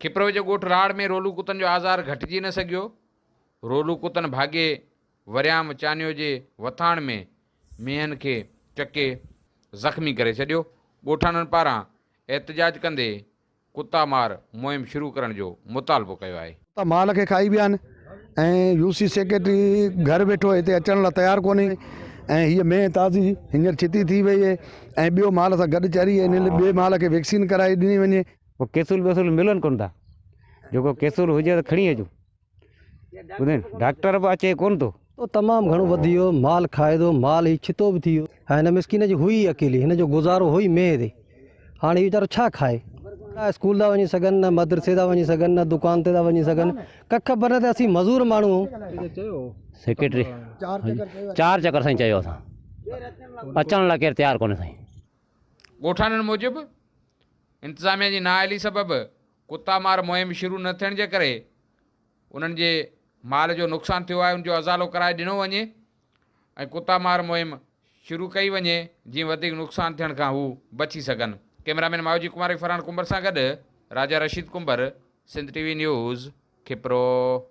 کپرو جي ڳوٺ راڙ ۾ رولو ڪتن جو آزار گهٽجي نه سگهيو، رولو ڪتن ڀاڳي وريام چانيو جي وٿاڻ ۾ مينهن کي چڪي زخمي ڪري ڇڏيو، ڳوٺاڻن پاران احتجاج ڪندي ڪتا مار مهم شروع ڪرڻ جو مطالبو ڪيو آهي. ڪتا مال کي کائي ويا آهن ۽ يو سي سيڪريٽري گهر ويٺو هتي اچڻ لاء تيار ڪونهي ۽ هيء مينهن تازي هينئر ڇتي ٿي وئي آهي ۽ ٻيو مال سان گڏ چري ان ٻئي مال کي ويڪسين ڪرائي ڏني وڃي. پوء ڪيسول ٻيسول ملن ڪونه ٿا جيڪو ڪيسول هجي ته کڻي اچون ٻڌين ڊاڪٽر به اچي ڪونه ٿو. تو تمام گهڻو وڌي ويو مال کائي ٿو مال هي ڇتو به ٿي ويو. ۽ هن مسڪين جي هئي ئي اڪيلي هن جو گذارو هو ئي مينهن تي هاڻي هي ويچارو ڇا کائي. نه اسڪول ٿا وڃي سگهن نه مدرسي ٿا وڃي سگهن نه دڪان تي ٿا وڃي سگهن ڪک بن تي اسين مزور ماڻهو آهيون. سيڪريٽري چار چڪر سائين چيو اسان اچڻ لاء ڪير تيار ڪونهي سائين. ڳوٺاڻن موجب انتظاميا جي نااهلي سبب ڪتا مار مهم شروع نه ٿيڻ جي ڪري انهن جي مال جو نقصان ٿيو آهي ان جو ازالو ڪرائي ڏنو وڃي ۽ ڪتا مار مهم شروع ڪئي وڃي جيئن وڌيڪ نقصان ٿيڻ کان هو بچي سگهن. ڪئميرا مين ماوجي ڪمار ۽ فرحان ڪنڀر سان گڏ Raja Rasheed Kumbhar, Sindh T V news, Khipro.